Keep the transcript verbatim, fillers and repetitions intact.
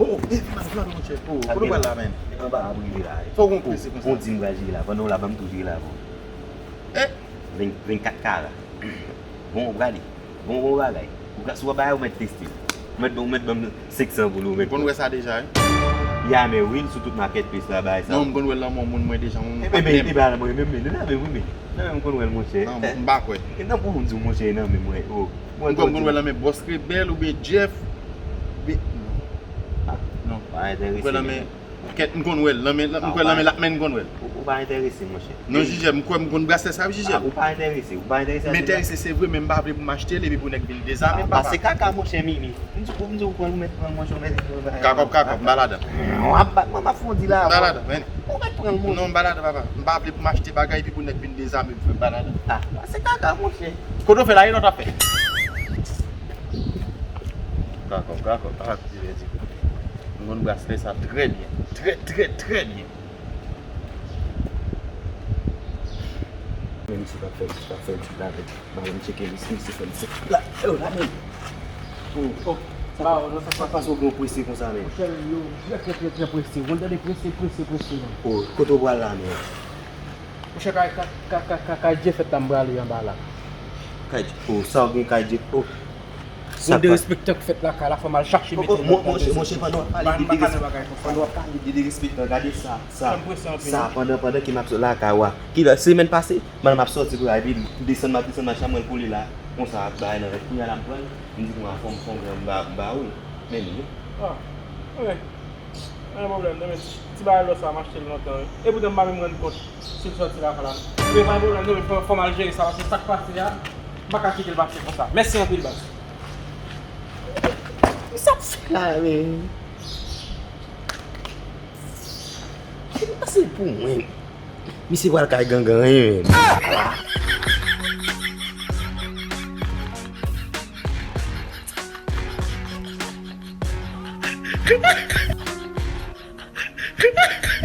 Oh, oh, e, vin, vin, monchè. Oh, kote w pral la, menm? Anba a pou rive la. Fò w gon prese konsa. Ou di m pral jere la, pandan w la, ban m tou jere la pou ou. Eh? Ven, vennkat kara. Bon, ou prale. Bon, bon bagay. Ou ka, si w ap bay, ou mèt teste. Ou mèt, ou mèt ban m senk san pou li, ou mèt. M konn wè sa deja, wi. Ya, men wi, sou tout marketplace la, bay sa. Non, m konn wè l nan men yon moun, mwen deja, yon, yon patnè m. E, e, e, ba, mwen, men, men, nan men, wi, men. Nan men, m konn wè l, monchè. Non, m pa kwè. E nan pou m di w, monchè, nan men mwen, oh. M kwè m konn wè l nan men Bòs Rebèl oubyen Jeff. Oubyen, non. Ah, non. Pa enterese. M kwè l nan men Kèt, m konn wè l. Nan men, m kwè l nan men l ap men m konn wè l. Ou, ou pa enterese, monchè. Non, Jijè, m kwè m konn braslè sa, wi, Jijè. Ah, ou pa enterese, ou pa enterese. M enterese, se vre, men m pa vle pou m achte l epi pou nèg vin dezame m, papa. Ah, pase kaka, monchè, Mimi. M di, m di, ou pran l, ou mèt pran l, monchè, ou mèt pran l. Kakòb, kakòb, m pa ladan. W ap bat mwen, m ap fè yon dil avè w. M pa ladan, men. Ou mèt pran l, monchè. Non, m pa ladan, papa. M pa vle pou m achte bagay epi pou nèg vin dezame m, frè, m pa ladan. Ah, pase kaka, monchè. Kote w fè la, e lòt afè. Kakòb, kakòb, pa ap di mèsi. M konn braslè sa trè byen. Trè, trè, trè byen. Men misye pa fè, pa fè di la, men. Ba mwen tcheke misye, misye fè misye. La, oh, la, men. Oh, oh, sa pa, sa pa, sa pa sou gwo prese konsa, men. Monchè, yo, trè, trè, trè, trè prese. Ou tande prese, prese, prese, men. Oh, kote w pral la, men? Monchè, kay, kay, kay, kay, kay, kay Jefèt la, m prale anba la. Kay, oh, sa w gen kay Jefèt, oh. Gon derespektan k fèt lakay la, fò m al chache mete lòt bagay. Monchè, pandan w ap pale de derespektan, pandan w ap pale de derespektan, gade sa, sa, sa, pandan, pandan ke m ap sot lakay ou a. Ki lè, semèn pase, pandan m ap sòti pou la, epi m desann, m ap desann machin, mwen kole la, konsa, bagay nan rèt. Kounye a la m pran l, m di, "Bon, a fò m, fò m pran, m ba, m ba ou l." Men li. Ah, wi. Pa gen pwoblèm, non, men ti, ti bagay lò sa, m achte l lontan, wi. E poutan m pa menm rann kont si l sòti lakay la. Men pa gen pwoblèm, non, men fò, fò m al jere sa, paske sa k pase a, m pa ka kite l pase konsa. Mèsi anpil, baz. Sa ap fè la, men. Sa se pou mwen. Misye pral kay gangan, wi, men.